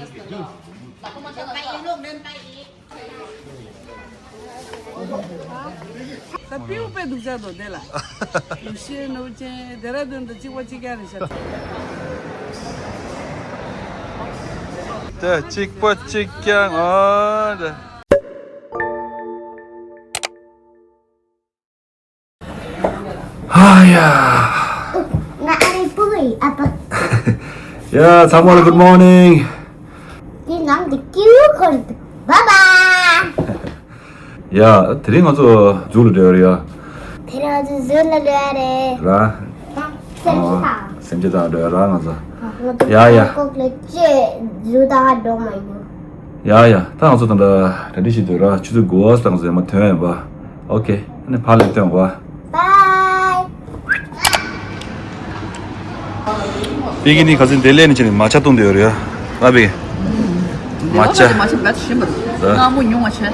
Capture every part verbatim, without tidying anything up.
ད་པིའུ་པའི་སྡུག་ཅག་དོ་དེ་ལ། ཡུ་ཤེ་ནོར་ཅན་ཌེ་ར་ལྡུན་དུ་གཅིག་པ་གཅིག་རྐྱང་རེད་ཤག་དེ་གཅིག་པ་གཅིག་རྐྱང་ཨ། ཧ་ཡ། ང་ཨ་རི་པུ་ཨི་ཨ་པ། ཡ་ཚང་མ་ལ་good morning། དེ་ནང་དུ་ཀིའུ་ཁོར་དུ་བ་བ། ཡ་དེ་རིང་ང་ཚོ་ཛུ་ལ་འགྲོ་ཡ་རེད་ཡ། དེ་རིང་ང་ཚོ་ཛུ་ལ་འགྲོ་ཡ་རེད། ར། སེམས་ཅན་དང་། སེམས་ཅན་དང་འགྲོ་ཡ་ར་ང་ཚོ། ཡ་ཡ། ཀོག་ལེ་ཅེ་ཛུ་དང་འགྲོ་མ་ཡོང་། ཡ་ཡ། ད་ང་ཚོ་ད་ལྟ་གྲ་སྒྲིག་བྱེད་དུས་ར་ཆུ་ཚོད་དགུ་པ་ཙམ་ང་ཚོ་ཡར་མར་ཐོན་ཡོད་པ། ཨོ་ཁེ། ཨ་ནི་ཕར་ལ་ཐོན་པ། པའི། པི་ཀི་ནི་ཁ་སང་དེ་ལས་ནི་ཆེ་ནི་མ་ཆ་བཏུང་དེ་ཡོད་རེད་ཡ། ཨ་བི། མ་ཆ། མ་ཆ་བད་ཤི་མ་རེད། ང་མོ་ཉུང་བ་ཆེ།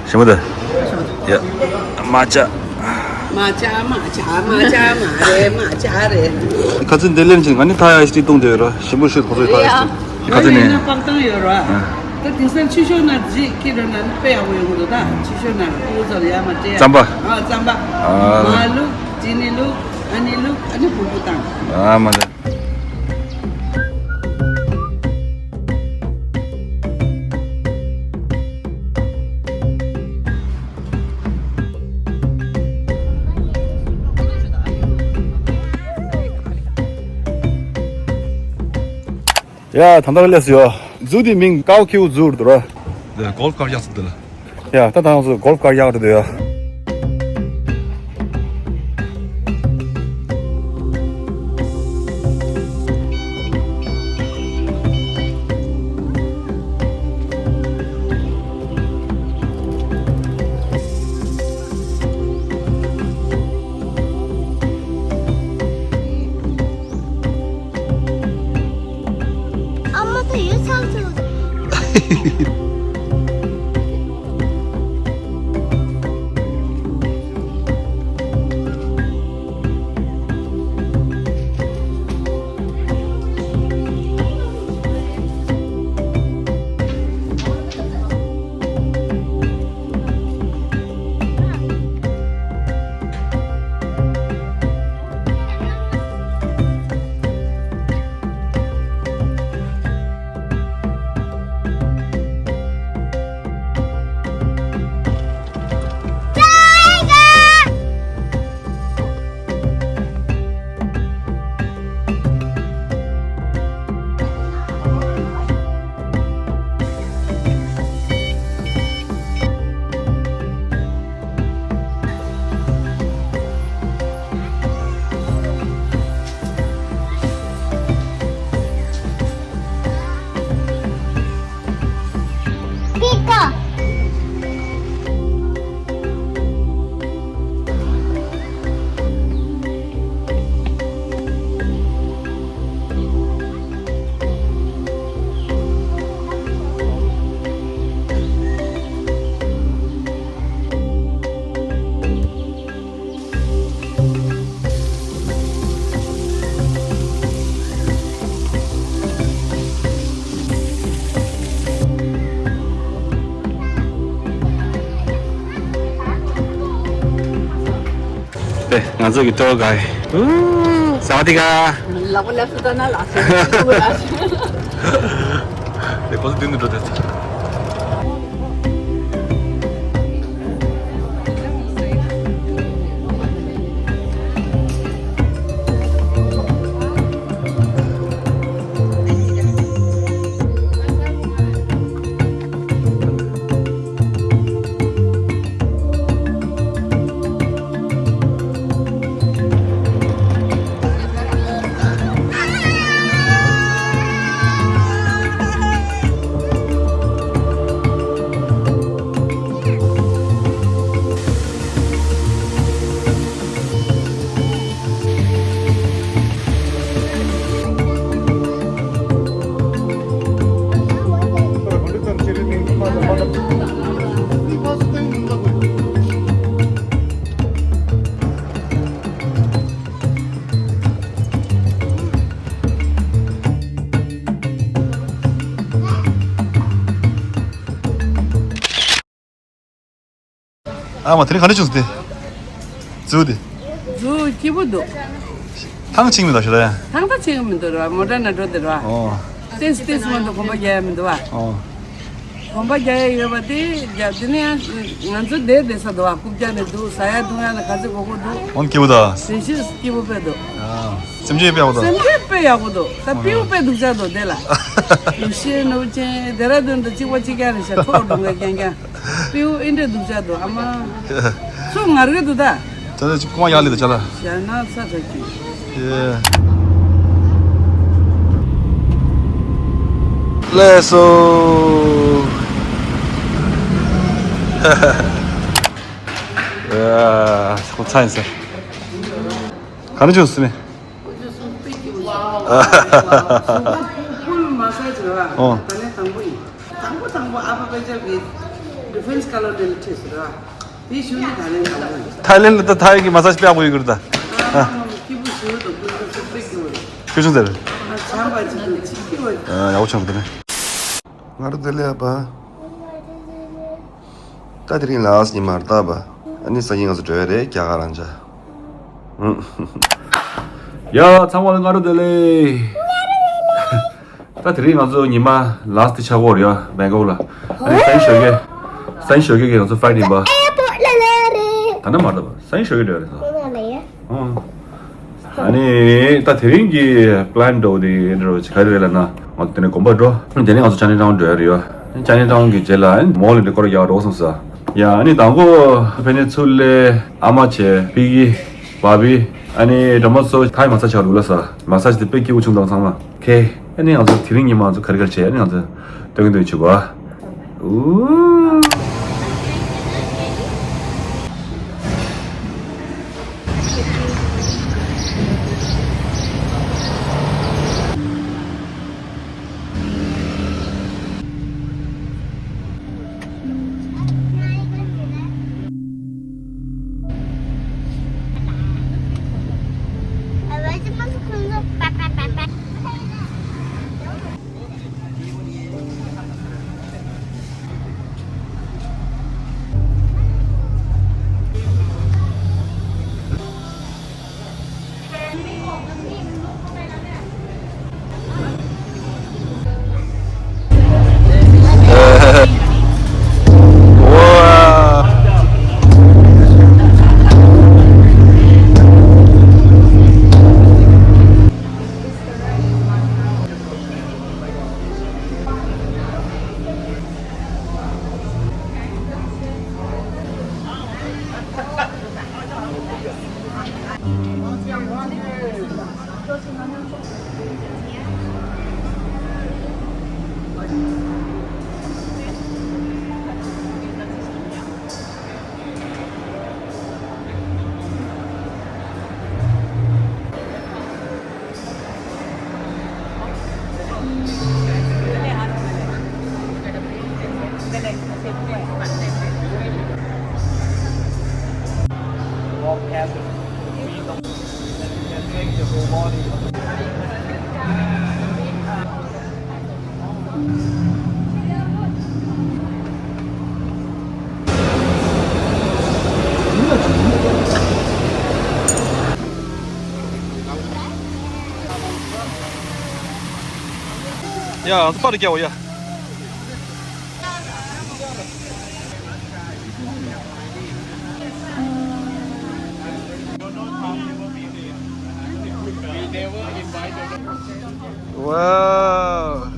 ཞིམ་པོ་དེ། ཞིམ་པོ་དེ། ཡ། མ་ཆ། མ་ཆ་མ་ཆ་མ་ཆ་མ་རེད་མ་ཆ་རེད། ཁ་ཚིག་འདི་ལེན་ཅིང་ང་ནི་ཐ་ཡ་ཨིས་ཏི་བཏུང་དེ་ཡོད་ར་ཞིམ་པོ་ཞུ་ཁོ་ཚོའི་ཐ་ཡ་ཨིས་ཏི། ཁ་ཚིག་ནི། ང་ནི་སྤང་ཐང་ཡོད་ར། ད་དེང་སང་ཕྱི་ཤོག་ན་རྗེས་ཀྱི་ར་ན་ནི་དཔེ་ཡག་པོ་ཡོང་གི་འདུག་ད་ཕྱི་ཤོག་ན་ཨུ་ཚོར་ཡ་མ་སྤྲད། རྩམ་པ། ཨ་རྩམ་པ། ཨ། མ་བླུགས་ཅི་ནི་བླུགས་ཨ་ནི་བླུགས་ཨ་ནི་བུ་བུ་བཏང་། ཨ་མ་ལེ། ཡ་ད་ལྟ་སླེབས་སོང་ཡ། ཛུ་དེ་མིང་ཀའོ་ཁེའུ་ཛུ་རེད་འདུག་ར། འདི་གོལ་ཕ་ཀར་ཡག་ཚོད་འདི་ལ། ཡ་ད་ད་ང་ཚོ་གོལ་ཕ་ཀར་ཡག་རེད་འདུག་ཡ། ཨ་མ་ད་ཡོད་ཚང་ཚོ། ང་ཚོ་གི་ཊུར་གྷའི་ཌི། སཱ་ཝ་དི་ཀ། ལག་པ་ལབ་སུ་ད་ན་ལག་སུ་ལག་སུ། དེ་ཁོ་ཚོ་མདུན་དུ་འགྲོ་དེ་ཚོ། ཨ་མ་དེ་རིང་ག་འདྲ་བྱུང་སོང་དེ། ཛུ་དེ། ཛུ་སྐྱིད་པོ་འདུག་ཐང་ཆད་མི་འདུག་ཞུ་ད་ཡ། ཐང་ད་ཆད་མི་འདུག་ར། མོ་ཊ་ནང་འགྲོ་དེ་ར། ཨོ། ཏེས་ཏེས་མ་འདུག་གོམ་པ་རྒྱག་ཡ་མི་འདུག་བ། ཨོ། གོམ་པ་རྒྱག་ཡ་ཡོད་པ་དེ་རྒྱག་དེ་ནས་ཡང་ང་ཚོ་བསྡད་བསྡད་ས་འདུག་བ། རྐུབ་བཀྱག་ནས་འདུག་ཟ་ཡ་འཐུང་ཡ་ལ་ག་ཚོད་དགོས་དགོས་འདུག་ཨོ་སྐྱིད་པོ་ད། དེ་ཤི་སྐྱིད་པོ་དཔེ་འདུག་ཨ། སེམས་ཅན་དཔེ་ཡག་པོ་ད། སེམས་ཅན་དཔེ་ཡག་པོ་འདུག་ད་སྤྲེའུ་དཔེ་སྡུག་ཅག་འདུག་དེ་ལ། ཡེ་ཤེས་ནོར་བུ་ཅན་དེ་ར་དོན་དུ་གཅིག་པ་གཅིག་རྐྱང་རེད་ཤག་ཐོག་འགྲོ་འགའ་རྐྱང་རྐྱང་། སྤྲེའུ་ཨེ་འདྲས་སྡུག་ཅག་འདུག་ཨ་མ། ཚུར་ངར་གི་འདུག་ད། ད་ནི་ཅིག་རྐུ་མ་ཡག་ལི་ད་ཅ་ལ། ཞྭ་ནག་ཚ་ཚ་གི། ཡེ། ལགས་སོ། ཡ། ཁོ་ཚ་ཡིན་ཟེར། ག་ནས་བྱུང་སྲིད་མེད། ཨོ། དང་པོ་དང་པོ་ཨ་ཕ་དཔེ་ཆ་གི་ཌི་ཕེན་སི་ཀ་ལོ་ནས་ཁྲིད་སོང་ར། དེ་ཞུ་ནི་ད་ལན་དང་པོ་ཡིན། ཐའི་ལེན་ལ་ད་ཐའི་གི་མ་སཱ་ཇི་དཔེ་ཡག་པོ་ཡོད་གི་རེད་ད། ཨ་ཨ། སྐྱིད་པོ་ཞུ་དང་ཀུན་སློང་ཚོ་དཔེ་སྐྱིད་པོ་རེད། ཁྱོད་ཆུང་ཟེར། ཨ་བྱམས་པ་ཅིག་ཏུ་ཅིག་སྐྱིད་པོ་རེད། ཨ་ཡག་པོ་བྱུང་རེད་དེ་ནས། ང་རང་བདེ་ལེགས་པ། ད་དེ་རིང་ལ་སི་ཉི་མར་ལྟ་བ། ཨ་ནི་སང་ཉིན་ང་ཚོ་འགྲོ་ཡ་རེད་རྒྱ་གར་རང་ཅག་ཡ་ཚང་མ་ལ་སྔ་དྲོ་བདེ་ལེགས། ད་དེ་རིང་ང་ཚོ་ཉི་མ་ལ་སི་ཊི་ཆགས་ཀྱི་ཡོད་རེད་ཡ་བེང་ཀོག་ལ། ཨ་ནི་སང་ཉིན་ཞོགས་ཀས། སང་ཉིན་ཞོགས་ཀས་ཀྱི་ང་ཚོ་ཕ་ལའི་ཊི་ཡིན་པ། ད་ནི་མ་ལྟ་བ་སང་ཉིན་ཞོགས་ཀས་འགྲོ་ཡ་རེད་ད། ཨ་ནི་ད་དེ་རིང་གི་པི་ལན་འདྲ་བོ་དེ་འདྲ་བོ་ཅིག་ག་རེ་རེད་ལབ་ན། ང་ཚོ་དེ་ནས་དགོན་པ་འགྲོ། དེ་ནས་ང་ཚོ་ཅའི་ནི་ཊའུན་འགྲོ་ཡ་རེད་ཡ། ཅའི་ནི་ཊའུན་གི་རྗེས་ལ་མོལ་ལ་འདི་སྐོར་རྒྱག་འགྲོ་སོང་ས། ཡ་ཨ་ནི་དང་པོ་ཕེབས་ནས་ཚུར་སླེབས། ཨ་མ་བྱས་པི་ཀི་བ་བི་ཨ་ནི་སྒྲོལ་མ་ཚོ་ཐའི་མ་སཱ་ཇི་བྱ་རུ་ལ་ས། མ་སཱ་ཇི་དེ་དཔེ་སྐྱིད་པོ་བྱུང་དང་ཚང་མ་ཁེ། ཨ་ནི་ང་ཚོ་དེ་རིང་ཉི་མ་ང་ཚོ་ག་རེ་ག་རེ་བྱས། ཨ་ནི་ང་ཚོ་སྟོན་གི་འདུག་བྱུག་པ། ཨུ། ཡ། ང་ཚོ་པར་རྒྱག་འོ་ཡ། Wow.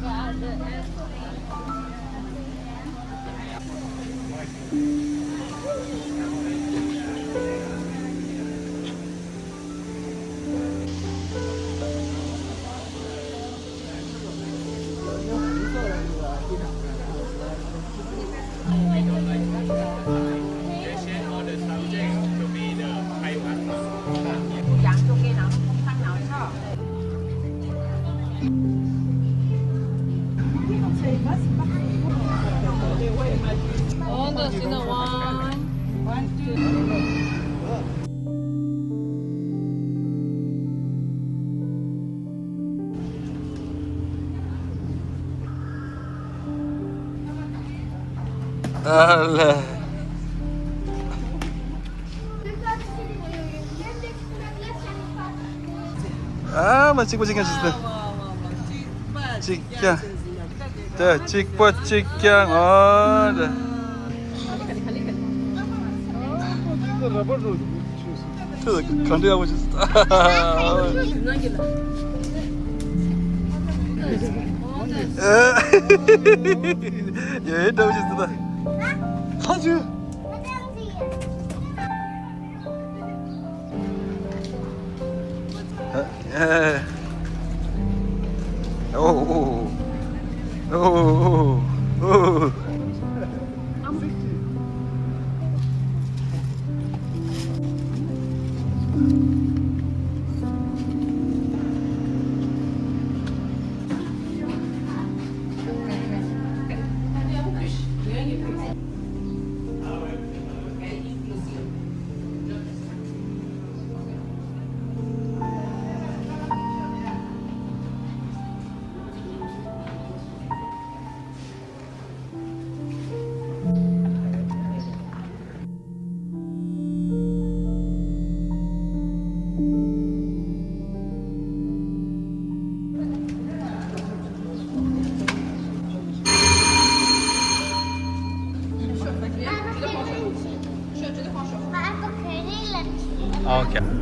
ཨ་ལེ། ཨ་མ་གཅིག་པ་གཅིག་རྐྱང་ཞིག་སྟེ། གཅིག་རྐྱང་། དེ་གཅིག་པ་གཅིག་རྐྱང་། ཨ་དེ། ཁྱོད་ག་འདྲ་ཡག་པོ་ཞིག་སྟེ། ཡེ་འདྲ་པོ་ཞིག་སྟེ། ལྷ་ཆུ། Okay.